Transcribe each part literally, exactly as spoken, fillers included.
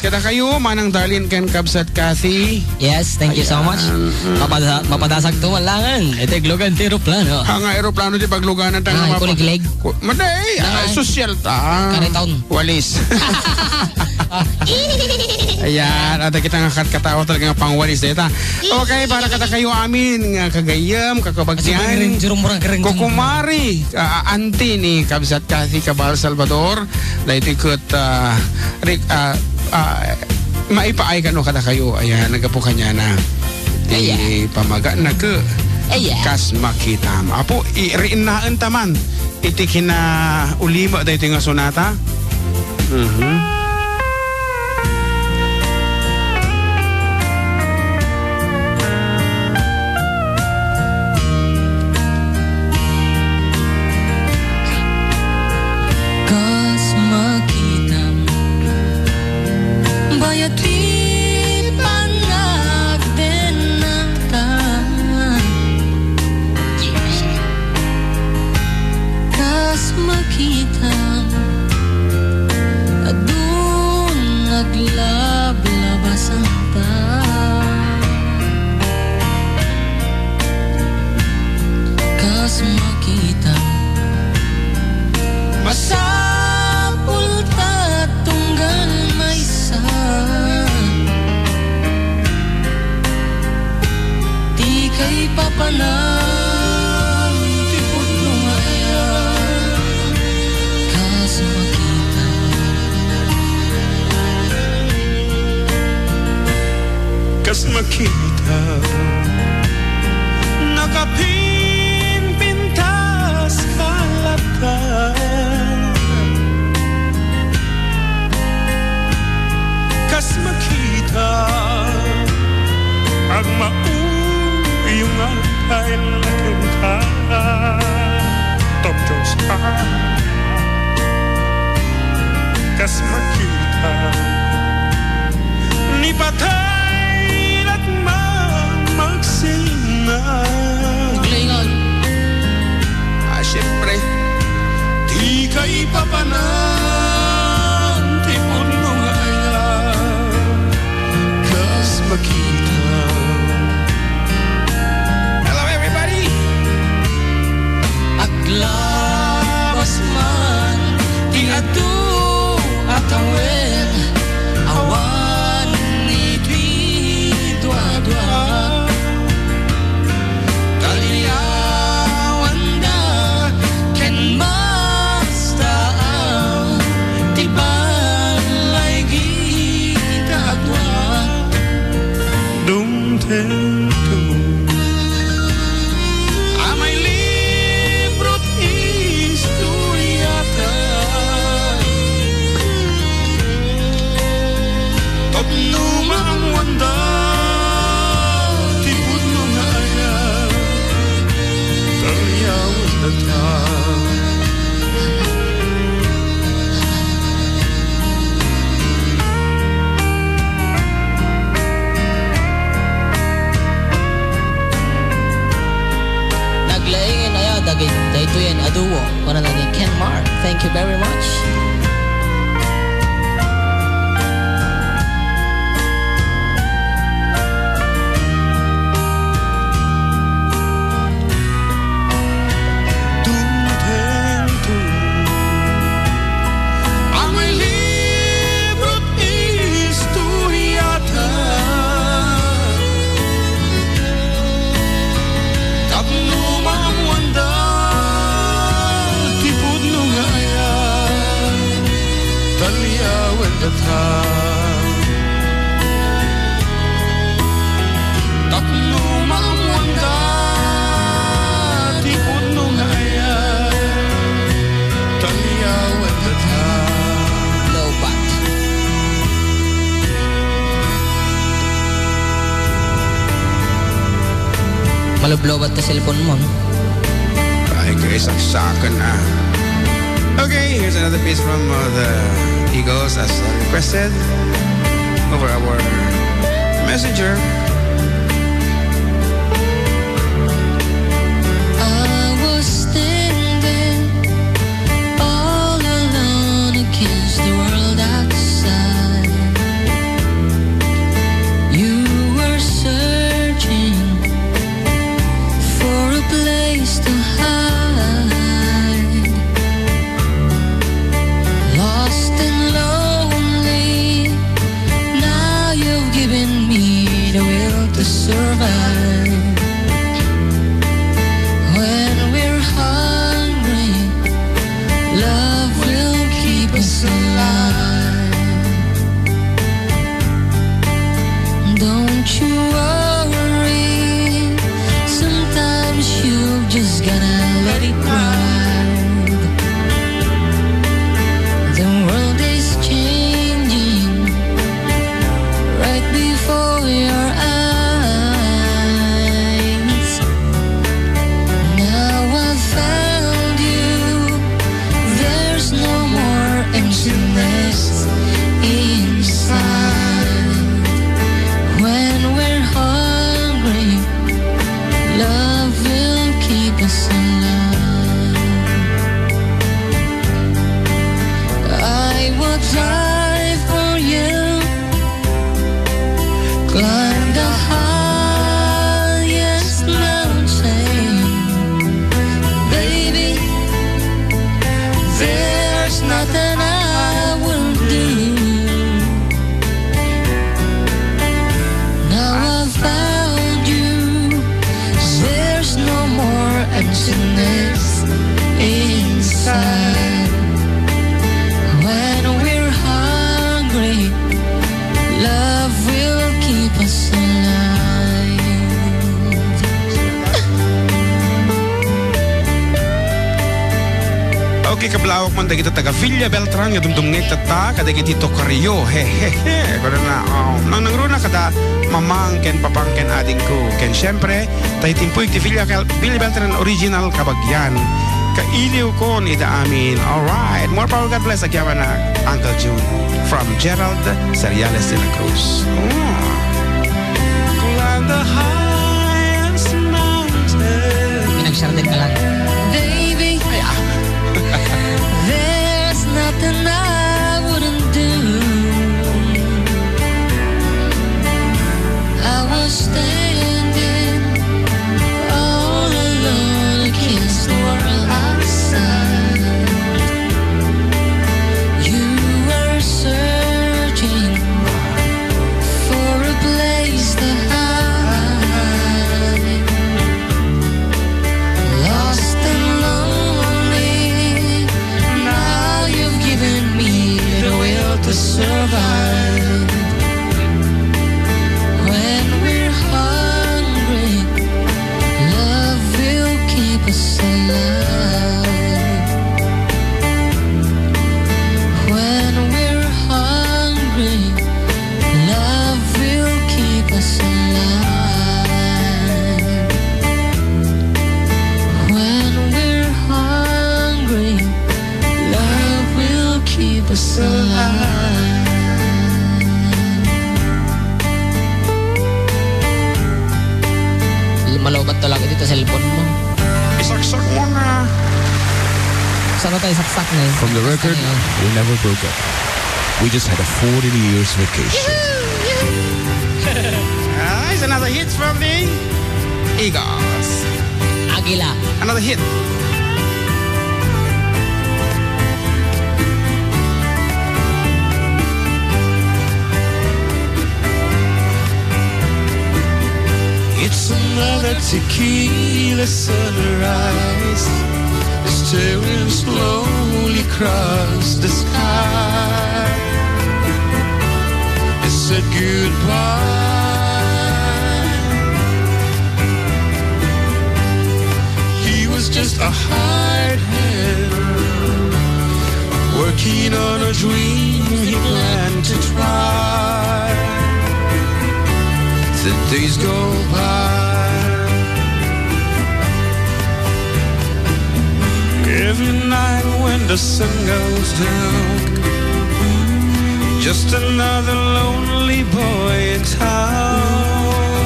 Kadakayo, Manang Darlene ken Kabsat Kathy. Yes, thank you so much. Ayan, mm. Mapada-, mapadasag to malangan. Iti aglugan ti eroplano. Ha, nga eroplano ti pagluganan ta nga Ah, mapa-, kuliglig. Ku-, maday, ah, Nangan. Sosyal ta. Kariton. Walis. Ayan, at kita nga katkatao talaga nga pangwalis deta. Okay, para kadakayo amin nga kagayem, kakabagyan, Ay, si Mangring, Jerome Murang, Kering, kukumari, ah, auntie ni Kabsat Kathy Cabal Salvador, daytoy ket, ah, Rick, ah, ah, maipaay kano kadakayo. Ayan, naggapu kaniana. Ti Ayan. pamaga na ke. Ayan. Kas makitam. Apo, i-, riinnaen taman. Iti kinaulima daytoy nga sonata. Mhm. Kas makitam, bayat ti panagdennata. Kas makitam, adun naglablabasanta. Kas makitam, masapul ta tunggal maysa. Ti kaipapanan ti pudno nga ayan, kas makita. Kas makita, nakapimpintas kalatan. Kas makita, agmauyong nga aldaw kenka. Tom Jones, ah. Kas makita, ni patay lat mamagsinna. Naglaingan. Ah, siyempre. Ti kaipapanan ti pudno nga ayan, kas makita. Hello, everybody! Aglabas man ti adu a tawen, awan iti duadua. Taliawanda ken mastaam ti balay-gita a dua. Dumtengto. Amay libro't istoriata. Tapno maammoanda ti pudno nga ayan, taliawendata. Naglaing aya dagit-, daytoyen a duo, kunana ni Ken Mark. Thank you very much. Dumtengto. Amay libro't istoriata. Tapno maammoanda ti pudno nga ayan, taliawendata. Tapno maammoanda ti pudno nga ayan, taliawendata. Lobat. Malublobat ta cellphone mo, no? Ay, kay saksakan, ah. Okay, here's another piece from, uh, the Eagles as, uh, requested over our messenger. I was standing all alone against the world outside. survive. When we're hungry, love will keep us alive. Don't you worry, sometimes you just gotta let it ride. The world is changing right before your eyes. Now I found you. There's no more emptiness inside. When we're hungry, love will keep us alive. I will die for you. Climb the highest mountain, baby. There's nothing I won't do. Now I found you. There's no more emptiness inside. When we're hungry, love will keep us alive. Okay, kablawak man dagiti taga Villa Beltran nga dumdumngeg tatta, kadagiti tokario. He, he, he. Kunana, oh, nangnangruna kada mamang ken papang ken adingko. Ken siempre, tay timpuy ti Villa Cal-, Villa Beltran original kabagyan. Kailiwkon ida amin. Alright. More power, God bless. Agyaman na, Uncle June. From Gerald Seriales de la Cruz. Oh. Climb the highest mountain. Pinagsyarden ka lang. Baby, ay, ah. There's nothing I wouldn't do. I was standing all alone against the world outside. You were searching for a place to hide. Lost and lonely, now you've given me the will to survive. When we're hungry, love will keep us alive. When we're hungry, love will keep us alive. When we're hungry, love will keep us alive. Malubat talaga dito cellphone mo. Isaksak mo na. Saan na tayo saksak na yun? From the record, we never broke up. We just had a forty years vacation. Ah, it's another hit from the Eagles. Agila. Another hit. It's another tequila sunrise. It's tearing slowly across the sky. It said goodbye. He was just a hired hand, working on a dream he planned to try. The days go by. Every night when the sun goes down, just another lonely boy in town,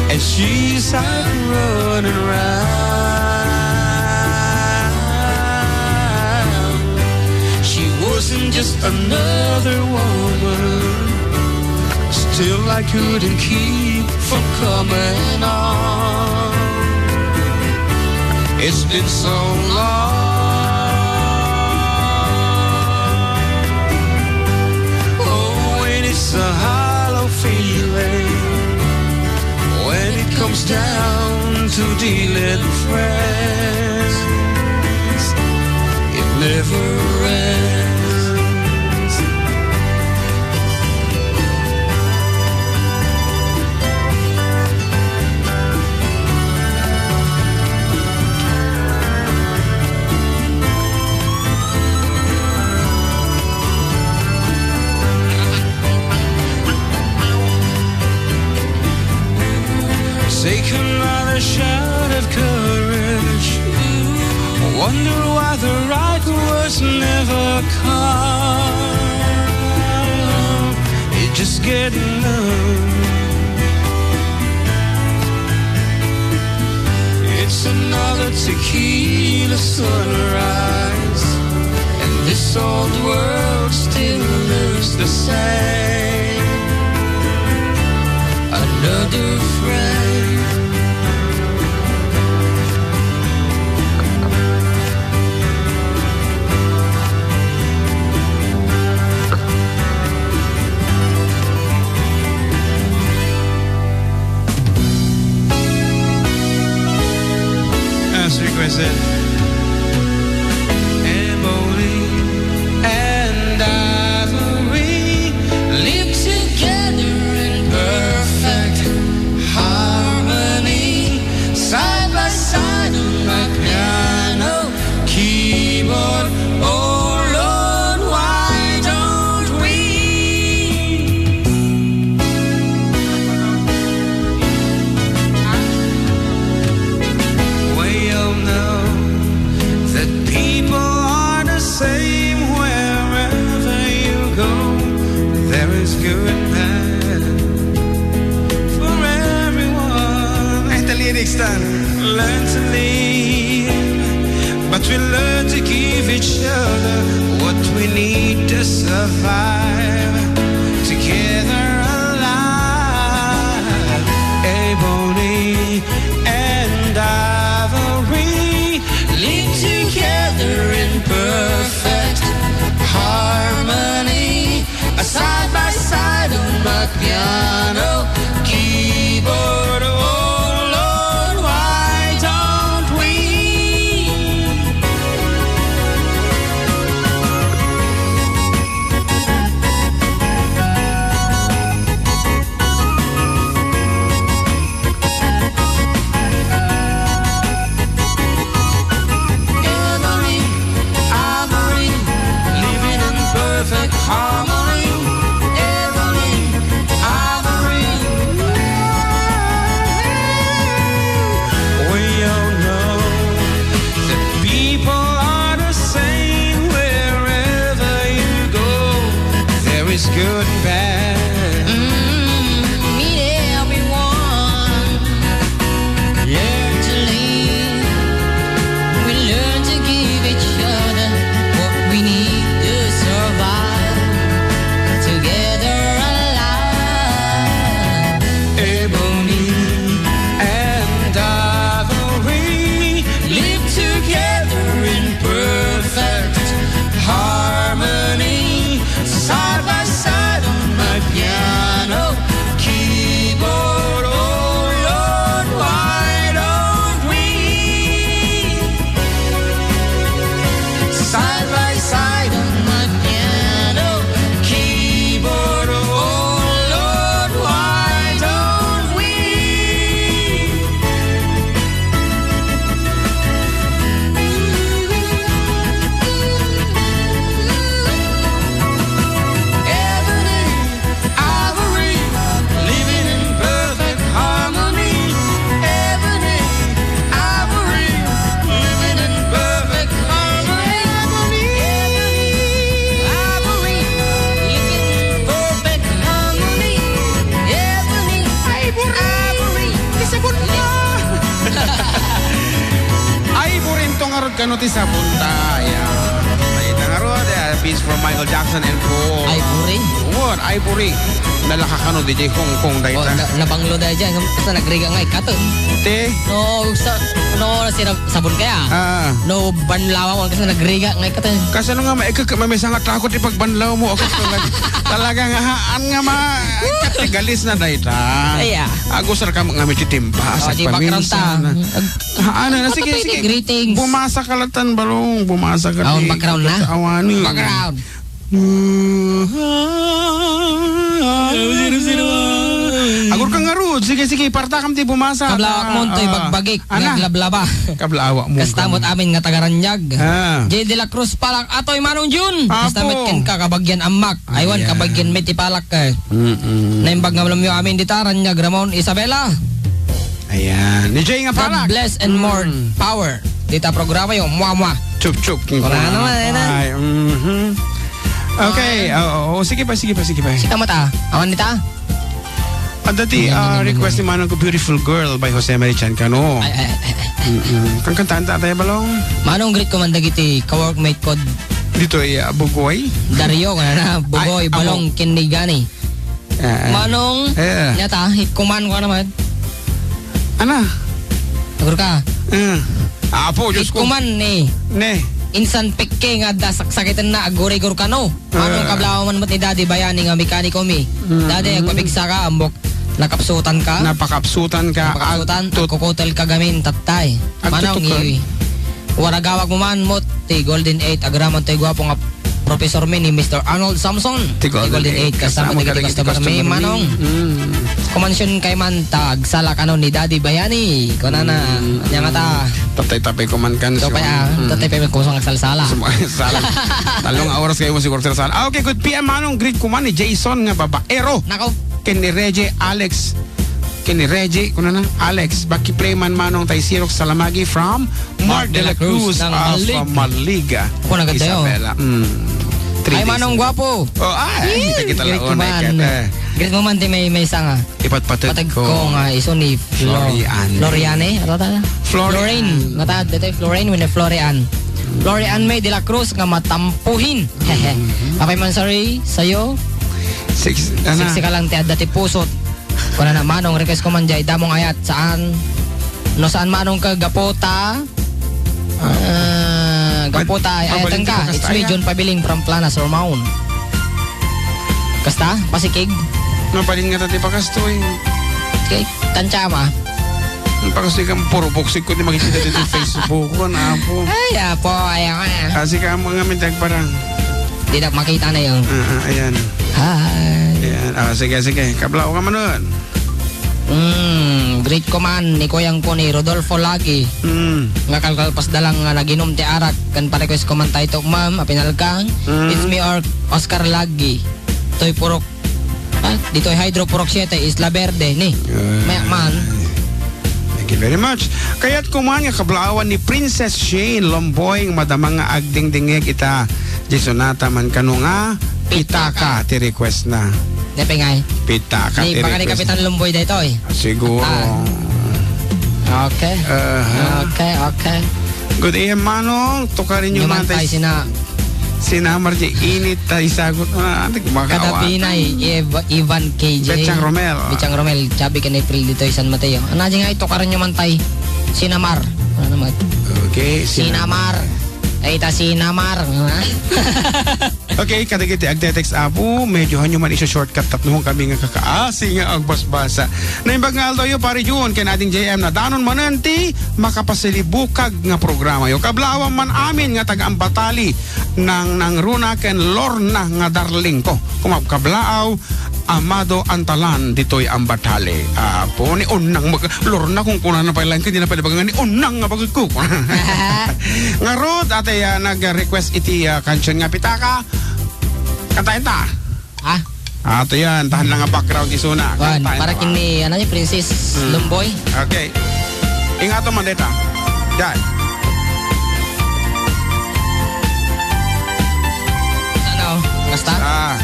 and she's out running around. She wasn't just another woman. Still, I couldn't keep from coming on. It's been so long. Oh, and it's a hollow feeling. to deal in friends. It never ends. Take another shot of courage. Wonder why the right words never come. It just get numb. It's another tequila sunrise, and this old world still looks the same. Another friend. As requested, Ebony and Ivory live together in perfect harmony, side by side on my piano keyboard. Oh Lord, why don't we? We all know that people are the same wherever you go. There is good and bad for everyone. And the lyrics then. Learn to live, but we learn to give each other what we need to survive together alive. Ebony and Ivory live together in perfect harmony, a side by side on my piano keyboard. Oh Lord, why don't we? Ebony, Ivory, living in perfect harmony. Ebony, Ivory. We all know that people are the same wherever you go. There is good and bad. Mm, meet everyone. Learn to live. We learn to give each other what we need to survive. Together alive. Ebony and Ivory live together in perfect harmony, side by side on my piano keyboard. Oh Lord, why don't we? Side by side on my piano keyboard. Oh Lord, why don't we? Ebony, Ivory, living in perfect harmony. Ebony, Ivory, living in perfect harmony. Ebony, Ivory, living in perfect harmony. Ebony, Ivory, Ivory, kasabot mo. Ivory, ito ngarud kano ti sabonta. Ayan. Ay, ita ngarud, eh. Peace from Michael Jackson and Paul. Ivory? What? Ivory. Nalaka kano diay Hong Kong Oh, dayta. na-, nabanglo dayta. Basta nagrigat nga ikkato. Te? No, sa, no, sira-, sabon kaya? Ah. No, banlawa mo kasi nagrigat nga ikkato. Kasano nga maikak-, mamaysa nga takot ipagbanlaw mo? Ako talaga, talaga nga haan nga ma-, katigalis na dayta. Ay, ah. Agusar ka nga mititimpa, Oh, sa di background paminsan ta. na. Ag- Haan na, sige, sige. Greetings. Bumasa ka latan, Balong. Bumasa ka Oh, ti background na? Awani. Background. Agur ka nga, Rod. Sige, sige. Partakam ti bumasa. Kablawak mo, toy Ah, bagbagik, ana. Naglablaba. Kablawak mo. Kasta met amin nga taga Raniag. Ah. Jay de la Cruz Palak, atoy Manong Jun. Kasta Apo. met ken ka, kabagyan ammak. Aywan, Ayan. kabagyan met ti palak, eh. Mm-mm. Naimbag nga malamyo amin dita, Raniag Ramon Isabela. Ayan. Ni Jay nga God palak. bless and more Mm. power. Dita programa yo, mua, mua. Chup, chup. Wala naman, eh, na. Ay, mhm. Okay. Ah. Oo, oo. Sige pa, sige pa, sige pa. Sige, mata. Awan dita? Adda ti, Ayan, ah, ayan, request ayan. ni Manong ko, Beautiful Girl by Jose Marie Chan Cano. Ay, ay, ay, ay, ay. Mm-mm. Kang kantaan ta tayo, Balong? Manong, greet ko man dagiti ka-workmate ko. Ditoy, ah, Bugoy? Dario, kana na. Bugoy, Ay, amo. Balong, Kinigani. Ah, ah. Manong, Eh. nyata, hikuman ko naman. Ana? Agur ka? Eh. Apo, Diyos ko. Hikuman ni. Ne. Insan pekke nga da saksakiten na, agurigur ka, no? Manong, Ah. kablawan man met ni Daddy Bayani nga mekaniko mi. Mm, Daddy, mm. agpapigsa ka, ambok, nakapsutan ka? Napakapsutan ka. Napakapsutan, Agtut- agkukutel ka gamin, tattay. Agtutukan. Manong, i-, waragawag mo man, mot, ti Golden Eight, agraman toy guapo nga Professor mi ni Mister Arnold Samson. Ti Golden Eight, kasama ti customer mi, Manong. Mm. Kumansion kay man ta, agsala kano ni Daddy Bayani. Kunana, Mm. anya nga ta. Tatay-tapay ko man kan Tatay, ah, Mm. tatay-tapay ko sa agsalsala. Sa mga sala. Talong nga oras kayo mo siguro sa sala. Ah, okay, good P M, Manong. Greet ko man ni Jason nga babaero. Nako. Ken ni Reggie, Alex. Ken ni Reggie, kunana, Alex, baki play man, Manong, tay Sirok Salamagi from Mark de la Cruz of Maliga. Ako na ganda yun. Isabela. Mm. Three Ay, days Manong ago. Gwapo. Oh, ay, Yee! kita-kita Greet laon, ko man. Ay, ket, eh. Greet mo man ti may, may sanga. Ipatpateg Pateg ko. ko nga isu ni Flo-, Florian. Floriane? Ano ta? Florian. Floraine. Mata, dito Floraine, wenno Florian. Florian May de la Cruz nga matampuhin. Mm-hmm. Okay man, sorry, sa'yo. Six, ano? Sexy ka lang, ti adda ti pusot. Kuna na, Manong, request ko man jay, damong ayat, saan? No, saan, Manong, ka gapota? Ah, gapota, ay, ayatan ka. It's me, John Pabiling from Planas, Romaon. Kasta? Pasikig? Mabalin nga tati pakastoy. Okay, tansya ma. Pakastoy kang puro buksik ko di makikita dito sa Facebook ko, na po. Ay, apo, ayaw nga. Kasi ka mga mintag parang Di na makita na yun. Ah, ah, ayan. Hi. Ayan. Ah, sige, sige. Kablaw ka man nun. Mm, greet ko man ni Kuyang ko ni Rodolfo Lagi. Mm. Nga kalkalpas da lang nga naginom ti arak. Kan pa-request ko man tayo to, ma'am, apinalkang. Mm. It's me or Oscar Lagi. Toy Purok. Ah, ditoy Hydro Purok siete, Isla Verde, ni. Ah. Mayak man. Thank you very much. Kayat ko man nga kablaawan ni Princess Shane Lomboy nga madama nga agdingdingeg ita. Di sonata man kano nga Pitaka. Pitaka ti request na. Depengay. Pitaka Ni ti baka ni request. Kapitan Lumboy daytoy. Siguro. Ah. Okay. Aha. Okay, okay. Good evening, Manong. Tukarin nyo Nyo man man tayo tayo sina- sinamar di init tayo sagot mo na. Ante, kumakawa. Kadapinay, Ev-, Ivan K J. Betsang Romel. Betsang Romel, Chubby ken April ditoy San Mateo. Ana, di nga itukarin nyo man tayo. Sinamar. Ano naman? Okay, Sinamar. Sinamar. Ay, ta sinamar. Okay, kadagiti agte-text, Apo, medyo hanyo man iso shortcut tapno kami nga kakaasi nga agbasbasa. Naimbag nga aldaw yo, Pare Jun, ken Ading J M, na danon manen ti makapasilibukag nga programa yo. Kablaawan man amin nga taga-Ambatali, nang, nang Runa ken Lorna nga darling ko. Kumab-, kablaaw, Amado Antalan ditoy Ambatali. Apo, ni Unang mag-, Lorna, kung kunana pa lang, hindi na pwede baga nga ni Unang nga bagay ko. Ngarud, atay, ah, nag-request iti, ah, kansion nga Pitaka. Kantaen ta. Ah? Ato yan, tahan lang nga background isuna. Wan, kantaen para ta, kin ni, ano ni, Princess Hmm. Lumboy. Okay. Ingato man deta. Diyan. Ano? Basta? Ah.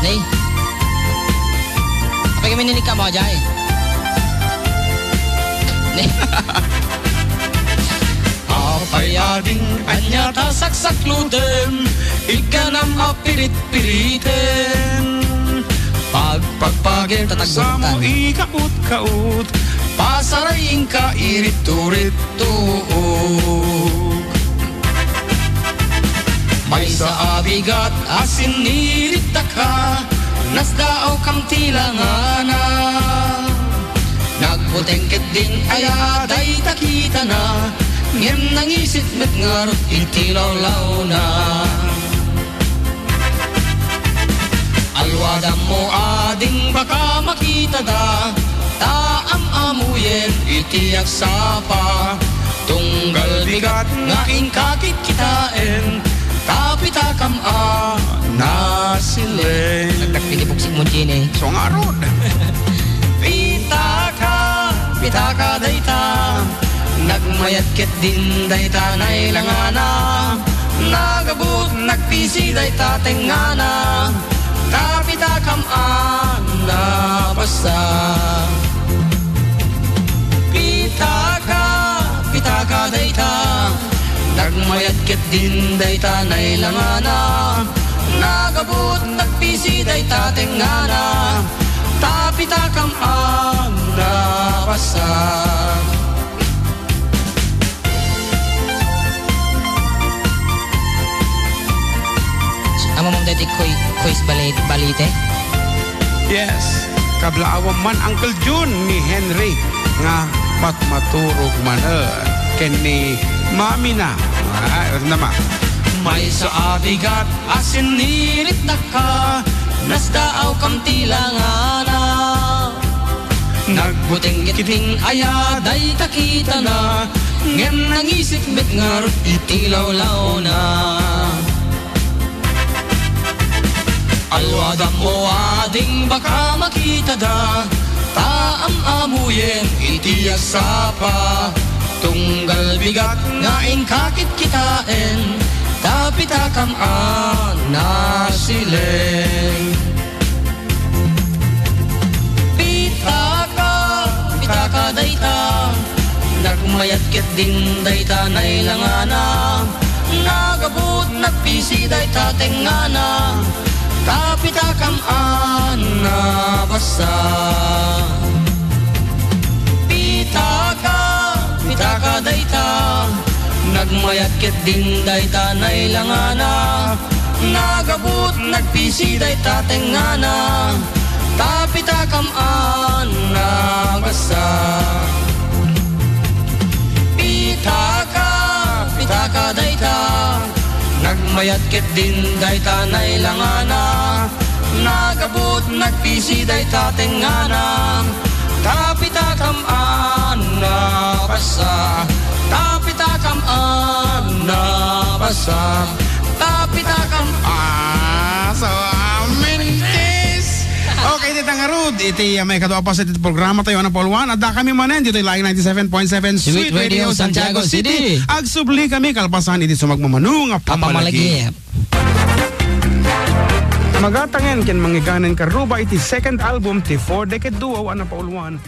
Nay. Apa kami ninikam mo, Jai? Nay. Oh, Ading ania ta saksaklotem, ikkanam a piritpiriten. Pagpagpagem ta taggurutan. Samo ikaut-kaut, pasaray inka iritturittuok. Maysa a bigat a sinniritdaka, nasdaawkam ti langana. Nagbuteng ketdin aya dayta kitana, ngem nangisit met ngarud iti lawlawna. Alwadammo ading baka makitada, ta am-amuyen iti agsapa. Tunggal bigat nga inka kitkitaen, ta pitakam a nasilen. Nagdakpili buksik mo, Jenny. So ngarud. Pitaka, pitaka dayta. Nagmayat ketdin dayta nailangana. Nagabut, nagpisi dayta tengngana. Ta pitakam a nabasa. Pitaka, pitaka dayta. Nagmayat ketdin dayta nailangana. Nagabut, nagpisi dayta tengngana. Ta pitakam a nabasa. Ammom daytoy quiz, quiz bali-, balite? Yes. Kablaawam man, Uncle Jun, ni Henry, nga pat maturog manen ken ni mami na. Ah, naman. Maysa a bigat a sinniritdaka, nasdaawkam ti langana. Nagbuteng ketdin aya dayta kitana, ngem nangisit met ngarud iti lawlawna. Alwadammo ading baka makitada, ta am-amuyen iti agsapa. Tunggal bigat nga inka kitkitaen, ta pitakam a nasilen. Pitaka, pitaka dayta. Nagmayat ketdin dayta nailangana. Nagabut, nagpisi dayta tengngana. Ta pitakam a nabasa. Pitaka, pitaka dayta. Nagmayat ketdin dayta nailangana. Nagabut, nagpisi dayta tengngana. Ta pitakam a nabasa. Pitaka, pitaka dayta. Nagmayat ketdin dayta nailangana. Nagabut, nagpisi dayta tengngana. Ta pitakam a nabasa. Ta pitakam a nabasa. Ta pitakam. Ah, so, ah, mintis. Okay, dita ngarud, iti, ah, maikadua a paset iti programa tayo, Ana Pauluan. Adda kami manen, ditoy laing ninety-seven point seven Sweet Radio, Santiago City. Agsubli kami, kalpasan iti sumagmamano nga pammalagip. Pammalagip. Magatangen ken mangiganen karuba iti second album ti Four Decade Duo, Ana Pauluan.